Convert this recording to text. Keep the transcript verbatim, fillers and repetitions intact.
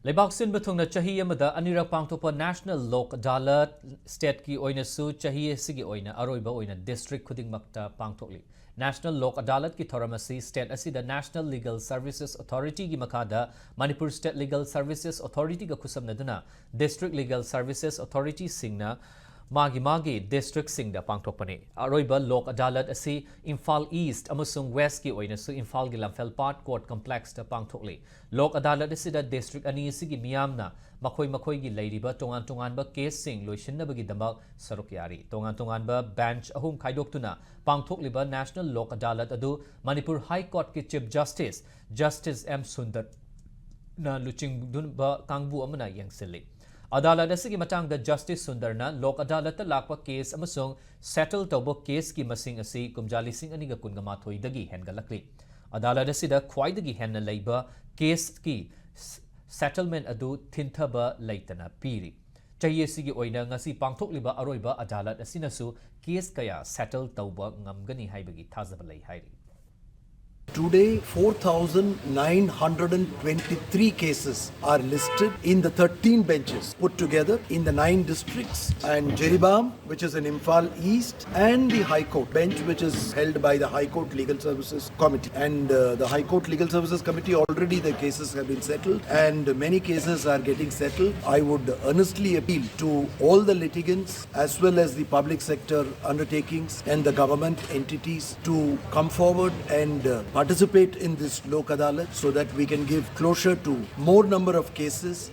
ꯂꯩꯕꯥꯛ ꯁꯤꯟꯕ ꯊꯨꯡꯅ ꯆꯍꯤ ꯑꯃꯗ ꯑꯅꯤꯔꯛ ꯄꯥꯡꯊꯣꯛꯄ National Lok Adalat stateꯀꯤ ꯑꯣꯏꯅꯁꯨ ꯆꯍꯤ ꯑꯁꯤꯒꯤ ꯑꯣꯏꯅ ꯑꯔꯣꯏꯕ ꯑꯣꯏꯅ district ꯈꯨꯗꯤꯡꯃꯛꯇ ꯄꯥꯡꯊꯣꯛꯂꯤ꯫ National Lok Adalatꯀꯤ ꯊꯧꯔꯝ ꯑꯁꯤ state ꯑꯁꯤꯗ National Legal Services Authorityꯒꯤ ꯃꯈꯥꯗ Manipur State Legal Services Authorityꯒ ꯈꯨꯠꯁꯝꯅꯗꯨꯅ District Legal Services Authorityꯁꯤꯡꯅ ꯃꯥꯒꯤ ꯃꯥꯒꯤ districtꯁꯤꯡꯗ ꯄꯥꯡꯊꯣꯛꯄꯅꯤ꯫ ꯑꯔꯣꯏꯕ Lok Adalat ꯑꯁꯤ ꯏꯝꯐꯥꯜ East ꯑꯃꯁꯨꯡ Westꯀꯤ ꯑꯣꯏꯅꯁꯨ ꯏꯝꯐꯥꯜꯒꯤ ꯂꯝꯐꯦꯜꯄꯥꯠ Court Complexꯇ ꯄꯥꯡꯊꯣꯛꯂꯤ꯫ Lok Adalat ꯑꯁꯤꯗ district ꯑꯅꯤ ꯑꯁꯤꯒꯤ ꯃꯤꯌꯥꯝꯅ ꯃꯈꯣꯏ ꯃꯈꯣꯏꯒꯤ ꯂꯩꯔꯤꯕ ꯇꯣꯉꯥꯟ ꯇꯣꯉꯥꯟꯕ caseꯁꯤꯡ ꯂꯣꯏꯁꯤꯟꯅꯕꯒꯤꯗꯃꯛ ꯁꯔꯨꯛ ꯌꯥꯔꯤ꯫ ꯇꯣꯉꯥꯟ ꯇꯣꯉꯥꯟꯕ bench ꯑꯍꯨꯝ ꯈꯥꯏꯗꯣꯛꯇꯨꯅ ꯄꯥꯡꯊꯣꯛꯂꯤꯕ National Lok Adalat ꯑꯗꯨ Manipur High Courtꯀꯤ Chief Justice, Justice M Sundarꯅ ꯂꯨꯆꯤꯡꯗꯨꯅ ꯀꯥꯡꯕꯨ ꯑꯃꯅ ꯌꯦꯡꯁꯤꯜꯂꯤ꯫ ꯑꯗꯥꯂꯠ ꯑꯁꯤꯒꯤ ꯃꯇꯥꯡꯗ Justice Sundarꯅ Lok Adalatꯇ ꯂꯥꯛꯄ case ꯑꯃꯁꯨꯡ settle ꯇꯧꯕ caseꯀꯤ ꯃꯁꯤꯡ ꯑꯁꯤ ꯀꯨꯝꯖꯥ ꯂꯤꯁꯤꯡ ꯑꯅꯤꯒ ꯀꯨꯟꯒ ꯃꯥꯊꯣꯏꯗꯒꯤ ꯍꯦꯟꯒꯠꯂꯛꯂꯤ꯫ ꯑꯗꯥꯂꯠ ꯑꯁꯤꯗ ꯈ꯭ꯋꯥꯏꯗꯒꯤ ꯍꯦꯟꯅ ꯂꯩꯕ caseꯀꯤ settlement ꯑꯗꯨ ꯊꯤꯟꯊꯕ ꯂꯩꯇꯅ ꯄꯤꯔꯤ꯫ ꯆꯍꯤ ꯑꯁꯤꯒꯤ ꯑꯣꯏꯅ ꯉꯁꯤ ꯄꯥꯡꯊꯣꯛꯂꯤꯕ ꯑꯔꯣꯏꯕ ꯑꯗꯥꯂꯠ ꯑꯁꯤꯅꯁꯨ case ꯀꯌꯥ settle ꯇꯧꯕ ꯉꯝꯒꯅꯤ ꯍꯥꯏꯕꯒꯤ ꯊꯥꯖꯕ ꯂꯩ ꯍꯥꯏꯔꯤ꯫ Today, four thousand nine hundred and twenty-three cases are listed in the thirteen benches put together in the nine districts, and Jiribam, which is in Imphal East, and the High Court bench, which is held by the High Court Legal Services Committee. And uh, the High Court Legal Services Committee, already the cases have been settled, and many cases are getting settled. I would earnestly appeal to all the litigants as well as the public sector undertakings and the government entities to come forward and uh, participate in this Lok Adalat so that we can give closure to more number of cases.